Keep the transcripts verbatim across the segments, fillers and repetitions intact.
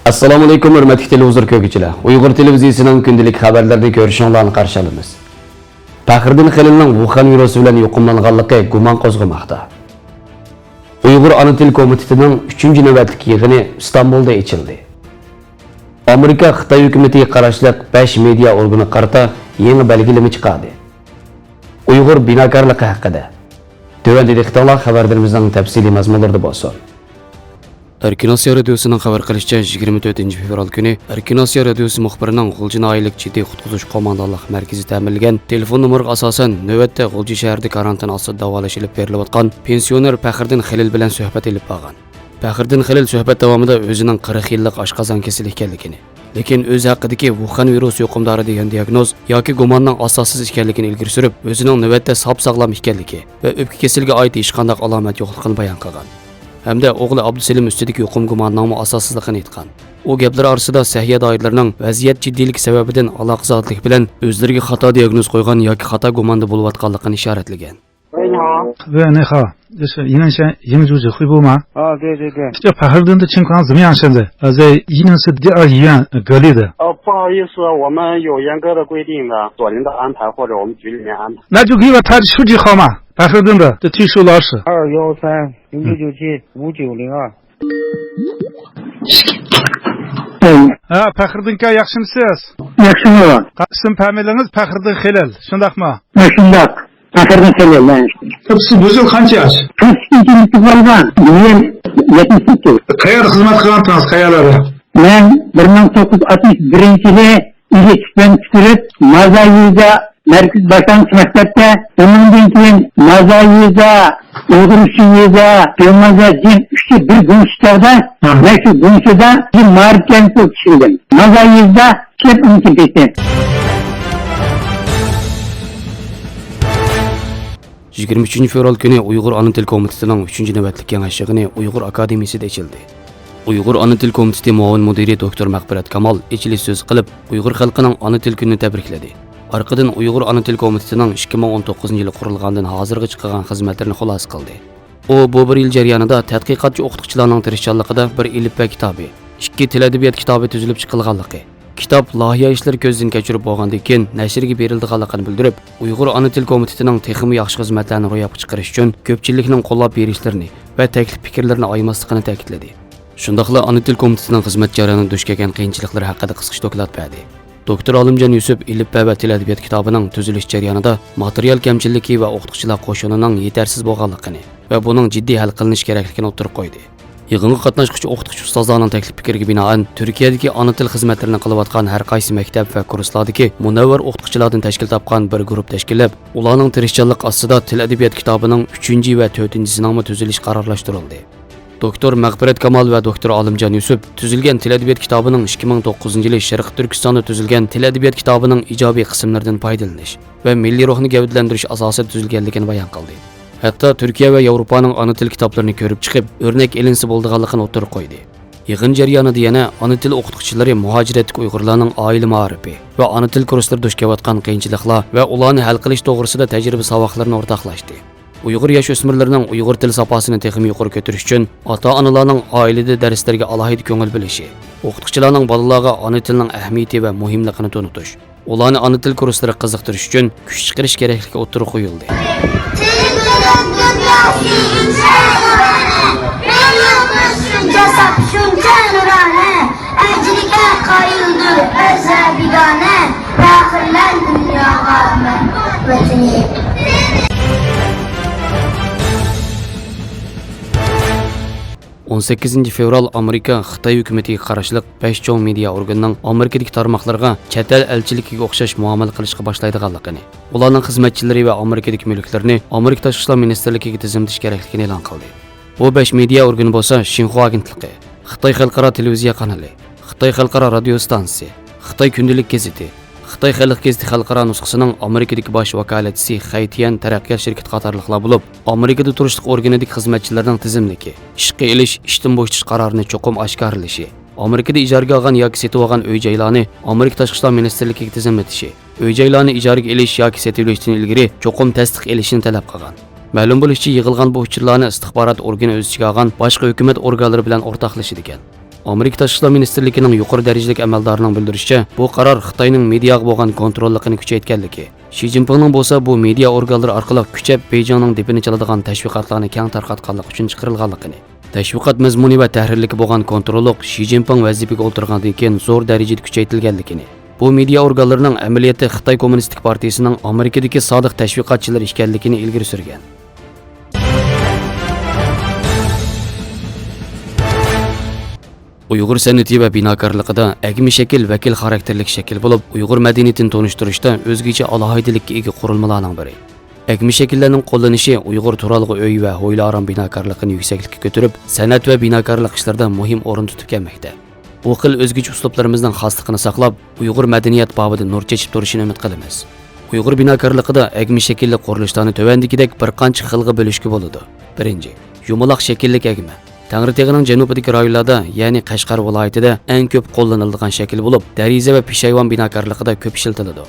ئەسسالامۇئەلەيكۇم، ھۆرمەتلىك تېلېۋىزور كۆرگۈچىلەر. ئۇيغۇر تېلېۋىزىيىسىنىڭ كۈندىلىك خەۋەرلىرىنى كۆرۈشۈڭلارنى قارشى ئالىمىز. پەخرىدىن خېلىلنىڭ ۋۇخەن ۋىرۇسى بىلەن يۇقۇملانغانلىقى گۇمان قوزغىماقتا. ئۇيغۇر ئانا تىل كومىتېتىنىڭ ئۈچىنچى نۆۋەتلىك يىغىنى ئىستانبۇلدا ئېچىلدى. ئامېرىكا خىتاي ھۆكۈمىتىگە قاراشلىق بەش مېدىيا ئورگىنىغا قارىتا يېڭى بەلگىلىمە چىقاردى. ئۇيغۇر بىناكارلىقى ھەققىدە. تۆۋەندە دىققىتىڭلار خەۋەرلىرىمىزنىڭ تەپسىلىي مەزمۇنلىرىدا بولسۇن. ئەركىن ئاسىيا رادىيوسىنىڭ خەۋەر قىلىشىچە، يىگىرمە تۆتىنچى فېۋرال كۈنى ئەركىن ئاسىيا رادىيوسى مۇخبىرىنىڭ غۇلجا ناھىيەلىك جىددىي قۇتقۇزۇش قوماندانلىق مەركىزى تەمىنلىگەن تېلېفون نومۇرىغا ئاساسەن، نۆۋەتتە غۇلجا شەھىرىدە كارانتىن ئاستىدا داۋالاش ئېلىپ بېرىلىۋاتقان پېنسىيونېر پەخرىدىن خېلىل بىلەن سۆھبەت ئېلىپ بارغان. پەخرىدىن خېلىل سۆھبەت داۋامىدا ئۆزىنىڭ قىرىق يىللىق ئاشقازان كېسىلى ئىكەنلىكىنى، لېكىن ئۆزى ھەققىدىكى ۋۇخەن ۋىرۇسى يۇقۇمدارى دېگەن دىياگنوز ياكى گۇماننىڭ ئاساسسىز ئىكەنلىكىنى ئىلگىرى سۈرۈپ، ئۆزىنىڭ نۆۋەتتە ساپ-ساغلام ئىكەنلىكى ۋە ئۆپكە كېسىلىگە ئائىت ھېچقانداق ئالامەت يوقلۇقىنى بايان قىلغان. ھەمدە ئوغلى ئابدۇسېلىم ئۈستىدىكى يۇقۇم گۇماننىڭمۇ ئاساسسىزلىقىنى ئېيتقان. ئۇ گەپلىرى ئارىسىدا سەھىيە دائىرىلىرىنىڭ ۋەزىيەت جىددىيلىكى سەۋەبىدىن ئالاقىزادىلىك بىلەن ئۆزلىرىگە خاتا دىياگنوز قويغان ياكى خاتا گۇماندا بولۇۋاتقانلىقىنى ئىشارەتلىگەن. 喂，你好。喂，你好。这是伊能县移民组织汇报吗？啊，对对对。这帕克顿的情况怎么样？现在，呃，在伊能市第二医院，呃，隔离的。哦，不好意思，我们有严格的规定的，左邻的安排或者我们局里面安排。那就给我他的手机号码，帕克顿的，这退休老师。二幺三零九九七五九零二。ھە، پەخرىدىن ئاكا، ياخشىمۇسىز؟ ياخشىمۇ؟ ئىسىم پەمىلىڭىز پەخرىدىن خېلىل، شۇنداقمۇ؟ ھە، شۇنداق. پەخرىدىن خېلىل، ھە. سىز بۇ يىل قانچە ياش؟ قىرىق ئىككىنچى يىلىمنى پۈتتۈرۈپ ئالغان. بۇ يىل يەتمىش سەككىز. قەيەردە خىزمەت قىلغانتىڭىز، قەيەرلەردە؟ مەن بىر مىڭ توققۇز يۈز ئاتمىش بىرىنچى يىلى ئىلىشىشتىن پۈتتۈرۈپ، مازا يېزا مەركىزىي باشلانغۇچ مەكتەپتە، ئۇنىڭدىن كېيىن مازا يېزا، ئۇيغۇر ئۈچۈن يېزا، گۈلمازا جىم ئۈچى بىر گۇڭشىچاغدا، ھە. مەن شۇ گۇڭشىدا بىر مائارىپ جەمئىيىتىدە ئىشلىدىم. مازا يېزىدا ئىشلەپ ئۇنىڭ كېپىتى. يىگىرمە ئۈچىنچى فېۋرال كۈنى ئۇيغۇر ئانا تىل كومىتېتىنىڭ ئۈچىنچى نۆۋەتلىك كېڭەش يىغىنى ئۇيغۇر ئاكادېمىيىسىدە ئېچىلدى. ئۇيغۇر ئانا تىل كومىتېتى مۇئاۋىن مۇدىرى دوكتور مەغپىرەت كامال ئېچىلىش سۆزى قىلىپ، ئۇيغۇر خەلقىنىڭ ئانا تىل كۈنىنى تەبرىكلىدى. ئارقىدىن ئۇيغۇر ئانا تىل كومىتېتىنىڭ ئىككى مىڭ ئون توققۇزىنچى يىلى قۇرۇلغاندىن ھازىرغىچە قىلغان خىزمەتلىرىنى خۇلاسە قىلدى. ئۇ بۇ بىر يىل جەريانىدا تەتقىقاتچى ئوقۇتقۇچىلارنىڭ تىرىشچانلىقىدا بىر ئېلىپبە كىتابى، ئىككى تىل ئەدەبىيات كىتابى تۈزۈلۈپ چىقىلغانلىقى، كىتاب لايىھە ئىشلىرى كۆزدىن كەچۈرۈپ بولغاندىن كېيىن نەشرگە بېرىلىدىغانلىقىنى بىلدۈرۈپ، ئۇيغۇر ئانا تىل كومىتېتىنىڭ تېخىمۇ ياخشى خىزمەتلەرنى روياپقا چىقىرىش ئۈچۈن كۆپچىلىكنىڭ قوللاپ بېرىشلىرىنى ۋە تەكلىپ پىكىرلىرىنى ئايىماسلىقىنى تەكىتلىدى. شۇنداقلا ئانا تىل كومىتېتىنىڭ خىزمەت جەريانىدا دۇچ كەلگەن قىيىنچىلىقلىرى ھەققىدە قىسقىچە دوكلات بەردى. دوكتور ئالىمجان يۈسۈپ ئېلىپبە ۋە تىل ئەدەبىيات كىتابىنىڭ تۈزۈلۈش جەريانىدا ماتېرىيال كەمچىللىكى ۋە ئوقۇتقۇچىلار قوشۇنىنىڭ يېتەرسىز بولغانلىقىنى ۋە بۇنىڭ جىددىي ھەل قىلىنىشى كېرەكلىكىنى ئوتتۇرىغا قويدى. يىغىنغا قاتناشقۇچى ئوقۇتقۇچى ئۇستازلارنىڭ تەكلىپ پىكرىگە بىنائەن، تۈركىيەدىكى ئانا تىل خىزمەتلىرىنى قىلىۋاتقان ھەر قايسى مەكتەپ ۋە كۇرسلاردىكى مۇنەۋۋەر ئوقۇتقۇچىلاردىن تەشكىل تاپقان بىر گۇرۇپ تەشكىللەپ، ئۇلارنىڭ تىرىشچانلىقى ئاستىدا تىل ئەدەبىيات كىتابىنىڭ ئۈچىنچى ۋە تۆتىنچىسىنىڭمۇ تۈزۈلۈشى قارارلاشتۇرۇلدى. دوكتور مەغپىرەت كامال ۋە دوكتور ئالىمجان يۈسۈپ تۈزۈلگەن تىل ئەدەبىيات كىتابىنىڭ ئىككى مىڭ توققۇزىنچى يىلى شەرقىي تۈركىستاندا تۈزۈلگەن تىل ئەدەبىيات كىتابىنىڭ ئىجابىي قىسىملىرىدىن پايدىلىنىش ۋە مىللىي روھنى گەۋدىلەندۈرۈش ئاساسىدا تۈزۈلگەنلىكىنى بايان قىلدى. ھەتتا تۈركىيە ۋە ياۋروپانىڭ ئانا تىل كىتابلىرىنى كۆرۈپ چىقىپ، ئۆرنەك ئېلىنسا بولىدىغانلىقىنى ئوتتۇرىغا قويدى. يىغىن جەريانىدا يەنە ئانا تىل ئوقۇتقۇچىلىرى مۇھاجىرەتتىكى ئۇيغۇرلارنىڭ ئائىلە مائارىپى ۋە ئانا تىل كۇرسلىرى دۇچ كېلىۋاتقان قىيىنچىلىقلار ۋە ئۇلارنى ھەل قىلىش توغرىسىدا تەجرىبە ساۋاقلىرىنى ئورتاقلاشتى. ئۇيغۇر ياش ئۆسمۈرلىرىنىڭ ئۇيغۇر تىل ساپاسىنى تېخىمۇ يۇقىرى كۆتۈرۈش ئۈچۈن ئاتا-ئانىلارنىڭ ئائىلىدە دەرسلەرگە ئالاھىدە كۆڭۈل بۆلۈشى، ئوقۇتقۇچىلارنىڭ بالىلارغا ئانا تىلنىڭ ئەھمىيىتى ۋە مۇھىملىقىنى تونۇتۇش، ئۇلارنى ئانا تىل كۇرسلىرىغا قىزىقتۇرۇش ئۈچۈن كۈچ چىقىرىش كېرەكلىكى ئوتتۇرىغا قويۇلدى. تىل بىلەن دۇنياسى ئىنچە نۇرانە، مەن يالغۇز شۇنچە ساپ، شۇنچە نۇرانە، ئەجرىگە قايىلدۇر ئۆزى بىگانە، پەخىرلەن دۇنياغا مەن ۋەتىنىم. ئون سەككىزىنچى فېۋرال ئامېرىكا خىتاي ھۆكۈمىتىگە قاراشلىق بەش چوڭ مېدىيا ئورگىنىنىڭ ئامېرىكىدىكى تارماقلىرىغا چەت ئەل ئەلچىلىكىگە ئوخشاش مۇئامىلە قىلىشقا باشلايدىغانلىقىنى، ئۇلارنىڭ خىزمەتچىلىرى ۋە ئامېرىكىدىكى مۈلۈكلىرىنى ئامېرىكا تاشقى ئىشلار مىنىستىرلىكىگە تىزىملىتىش كېرەكلىكىنى ئېلان قىلدى. بۇ بەش مېدىيا ئورگىنى بولسا شىنخۇا ئاگېنتلىقى، خىتاي خەلقئارا تېلېۋىزىيە قانىلى، خىتاي خەلقئارا رادىيو ئىستانسىسى، خىتاي كۈندىلىك گېزىتى، خىتاي خەلق گېزىتى خەلقئارا نۇسخىسىنىڭ ئامېرىكىدىكى باش ۋاكالەتچىسى خەيتيەن تەرەققىيات شىركىتى قاتارلىقلار بولۇپ، ئامېرىكىدا تۇرۇشلۇق ئورگىنىدىكى خىزمەتچىلەرنىڭ تىزىملىكى، ئىشقا ئېلىش، ئىشتىن بوشىتىش قارارىنى چوقۇم ئاشكارىلىشى، ئامېرىكىدا ئىجارىگە ئالغان ياكى سېتىۋالغان ئۆي-جايلارنى ئامېرىكا تاشقى ئىشلار مىنىستىرلىكىگە تىزىملىتىشى، ئۆي-جايلارنى ئىجارىگە ئېلىش ياكى سېتىۋېلىشتىن ئىلگىرى چوقۇم تەستىق ئېلىشىنى تەلەپ قىلغان. مەلۇم بولۇشىچە، يىغىلغان بۇ ئۇچۇرلارنى ئىستىخبارات ئورگىنى ئۆز ئىچىگە ئالغان باشقا ھۆكۈمەت ئورگانلىرى بىلەن ئورتاقلىشىدىكەن. ئامېرىكا تاشقى ئىشلار مىنىستىرلىكىنىڭ يۇقىرى دەرىجىلىك ئەمەلدارىنىڭ بىلدۈرۈشىچە، بۇ قارار خىتاينىڭ مېدىياغا بولغان كونتروللۇقىنى كۈچەيتكەنلىكى، شى جىنپىڭنىڭ بولسا بۇ مېدىيا ئورگانلىرى ئارقىلىق كۈچەپ بېيجىڭنىڭ دېپىنى چالىدىغان تەشۋىقاتلارنى كەڭ تارقاتقانلىقى ئۈچۈن چىقىرىلغانلىقىنى، تەشۋىقات مەزمۇنى ۋە تەھرىرلىكى بولغان كونتروللۇق شى جىنپىڭ ۋەزىپىگە ئولتۇرغاندىن كېيىن زور دەرىجىدە كۈچەيتىلگەنلىكىنى، بۇ مېدىيا ئورگانلىرىنىڭ ئەمەلىيەتتە خىتاي كوممۇنىستىك پارتىيىسىنىڭ ئامېرىكىدىكى سادىق تەشۋىقاتچىلىرى ئىكەنلىكىنى ئىلگىرى سۈرگەن. ئۇيغۇر سەنئىتى ۋە بىناكارلىقىدا ئەگمە شەكىل ۋەكىل خاراكتېرلىك شەكىل بولۇپ، ئۇيغۇر مەدەنىيىتىنى تونۇشتۇرۇشتا ئۆزگىچە ئالاھىدىلىككە ئىگە قۇرۇلمىلارنىڭ بىرى. ئەگمە شەكىللەرنىڭ قوللىنىشى ئۇيغۇر تۇرالغۇ ئۆي ۋە ھويلا ئارام بىناكارلىقىنى يۈكسەكلىككە كۆتۈرۈپ، سەنئەت ۋە بىناكارلىق ئىشلىرىدا مۇھىم ئورۇن تۇتۇپ كەلمەكتە. بۇ خىل ئۆزگىچە ئۇسلۇبلىرىمىزنىڭ خاسلىقىنى ساقلاپ، ئۇيغۇر مەدەنىيەت بابىدا نۇر چېچىپ تۇرۇشىنى ئۈمىد قىلىمىز. ئۇيغۇر بىناكارلىقىدا ئەگمە شەكىللىك قۇرۇلۇشلارنى تۆۋەندىكىدەك بىر قانچە خىلغا بۆلۈشكە بولىدۇ. بىرىنچى، يۇمىلاق شەكىللىك ئەگمە. تەڭرىتېغىنىڭ جەنۇبىدىكى رايونلاردا، يەنى قەشقەر ۋىلايىتىدە ئەڭ كۆپ قوللىنىلىدىغان شەكىل بولۇپ، دېرىزە ۋە پېشايۋان بىناكارلىقىدا كۆپ ئىشلىتىلىدۇ.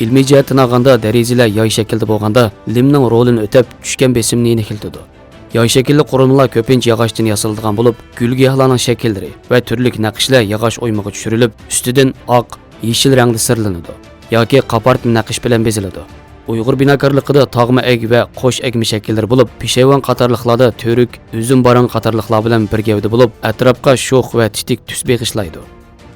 ئىلمىي جەھەتتىن ئالغاندا، دېرىزىلەر ياي شەكلىدە بولغاندا، لىمنىڭ رولىنى ئۆتەپ، چۈشكەن بېسىمنى يېنىكلىتىدۇ. ياي شەكىللىك قۇرۇلمىلار كۆپىنچە ياغاچتىن ياسىلىدىغان بولۇپ، گۈل-گىياھلارنىڭ شەكىللىرى ۋە تۈرلۈك نەقىشلەر ياغاچ ئويمىغا چۈشۈرۈلۈپ، ئۈستىدىن ئاق، يېشىل رەڭدە سىرلىنىدۇ ياكى قاپارتما نەقىش بىلەن بېزىلىدۇ. ئۇيغۇر بىناكارلىقىدا تاغما ئەگ ۋە قوش ئەگمە شەكىللىرى بولۇپ، پېشايۋان قاتارلىقلاردا تۈرۈك، ئۈزۈم باراڭ قاتارلىقلار بىلەن بىر گەۋدە بولۇپ، ئەتراپقا شوخ ۋە تېتىك تۈس بېغىشلايدۇ.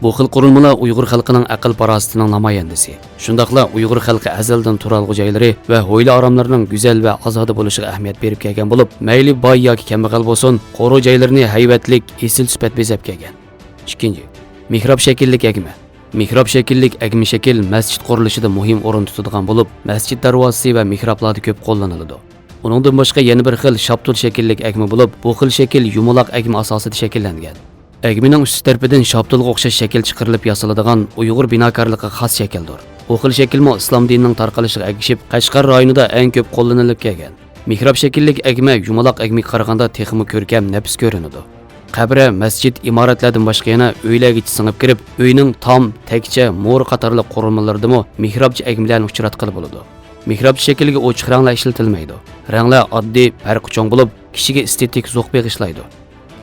بۇ خىل قۇرۇلمىلار ئۇيغۇر خەلقىنىڭ ئەقىل-پاراسىتىنىڭ نامايەندىسى. شۇنداقلا ئۇيغۇر خەلقى ئەزەلدىن تۇرالغۇ جايلىرى ۋە ھويلا-ئاراملىرىنىڭ گۈزەل ۋە ئازادە بولۇشىغا ئەھمىيەت بېرىپ كەلگەن بولۇپ، مەيلى باي ياكى كەمبەغەل بولسۇن، قورۇ جايلىرىنى ھەيۋەتلىك، ئېسىل سۈپەت بېزەپ كەلگەن. ئىككىنچى، مېھراب شەكىللىك ئەگمە. مېھراب شەكىللىك ئەگمە شەكىل مەسچىت قۇرۇلۇشىدا مۇھىم ئورۇن تۇتىدىغان بولۇپ، مەسچىت دەرۋازىسى ۋە مېھرابلاردا كۆپ قوللىنىلىدۇ. ئۇنىڭدىن باشقا يەنە بىر خىل شاپتۇل شەكىللىك ئەگمە بولۇپ، بۇ خىل شەكىل يۇمىلاق ئەگمە ئاساسىدا شەكىللەنگەن. ئەگمىنىڭ ئۈستى تەرىپىدىن شاپتۇلغا ئوخشاش شەكىل چىقىرىلىپ ياسىلىدىغان ئۇيغۇر بىناكارلىقىغا خاس شەكىلدۇر. بۇ خىل شەكىلمۇ ئىسلام دىنىنىڭ تارقىلىشىغا ئەگىشىپ، قەشقەر رايونىدا ئەڭ كۆپ قوللىنىلىپ كەلگەن. مېھراب شەكىللىك ئەگمە يۇمىلاق ئەگمىگە قارىغاندا تېخىمۇ كۆركەم، نەپىس كۆرۈنىدۇ. قەبرە، مەسچىت، ئىمارەتلەردىن باشقا يەنە ئۆيلەرگىچە سىڭىپ كىرىپ، ئۆينىڭ تام، تەكچە، مورا قاتارلىق قۇرۇلمىلىرىدىمۇ مېھرابچە ئەگمىلەرنى ئۇچراتقىلى بولىدۇ. مېھرابچە شەكىلگە ئوچۇق رەڭلەر ئىشلىتىلمەيدۇ. رەڭلەر ئاددىي، پەرقى چوڭ بولۇپ، كىشىگە ئېستېتىك زوق بېغىشلايدۇ.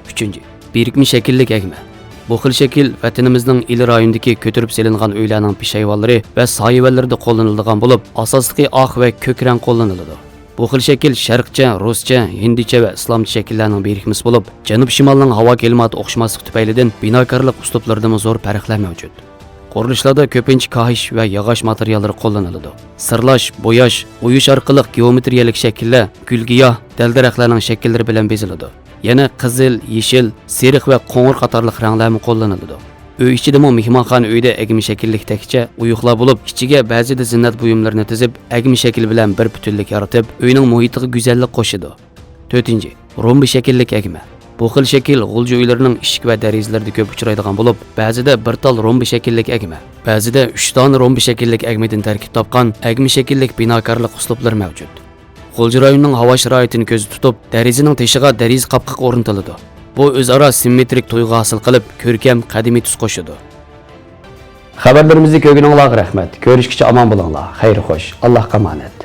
ئۈچىنچى، بىرىكمە شەكىللىك ئەگمە. بۇ خىل شەكىل ۋەتىنىمىزنىڭ ئىلى رايونىدىكى كۆتۈرۈپ سېلىنغان ئۆيلەرنىڭ پېشايۋانلىرى ۋە سايىۋەنلىرىدە قوللىنىلىدىغان بولۇپ، ئاساسلىقى ئاق ۋە كۆك رەڭ قوللىنىلىدۇ. بۇ خىل شەكىل شەرقچە، رۇسچە، ھىندىچە ۋە ئىسلامچە شەكىللەرنىڭ بىرىكمىسى بولۇپ، جەنۇب-شىمالنىڭ ھاۋا كىلىماتى ئوخشىماسلىقى تۈپەيلىدىن بىناكارلىق ئۇسلۇبلىرىدىمۇ زور پەرقلەر مەۋجۇت. قۇرۇلۇشلاردا كۆپىنچە كاھىش ۋە ياغاچ ماتېرىياللىرى قوللىنىلىدۇ. سىرلاش، بوياش، ئويۇش ئارقىلىق گېئومېترىيەلىك شەكىللەر گۈل-گىياھ، دەل-دەرەخلەرنىڭ شەكىللىرى بىلەن بېزىلىدۇ. يەنە قىزىل، يېشىل، سېرىق ۋە قوڭۇر قاتارلىق رەڭلەرمۇ قوللىنىلىدۇ. ئۆي ئىچىدىمۇ مېھمانخانا ئۆيىدە ئەگمە شەكىللىك تەكچە، ئويۇقلار بولۇپ، ئىچىگە بەزىدە زىننەت بۇيۇملىرىنى تىزىپ، ئەگمە شەكىل بىلەن بىر پۈتۈنلۈك يارىتىپ، ئۆينىڭ مۇھىتىغا گۈزەللىك قوشىدۇ. تۆتىنچى، رومبا شەكىللىك ئەگمە. بۇ خىل شەكىل غۇلجا ئۆيلىرىنىڭ ئىشىك ۋە دېرىزىلىرىدە كۆپ ئۇچرايدىغان بولۇپ، بەزىدە بىر تال رومبا شەكىللىك ئەگمە، بەزىدە ئۈچ دانە رومبا شەكىللىك ئەگمىدىن تەركىب تاپقان ئەگمە شەكىللىك بىناكارلىق ئۇسلۇبلىرى مەۋجۇت. غۇلجا رايونىنىڭ ھاۋا شارائىتىنى كۆزدە تۇتۇپ، دېرىزىنىڭ تېشىغا دېرىزە قاپقىقى ئورنىتىلىدۇ. بۇ ئۆزئارا سىممېترىك تۇيغۇ ھاسىل قىلىپ، كۆركەم، قەدىمىي تۈس قوشىدۇ. خەۋەرلىرىمىزنى كۆرگىنىڭلارغا رەھمەت. كۆرۈشكىچە ئامان بولۇڭلار. خەير خوش. ئاللاھقا ئامانەت.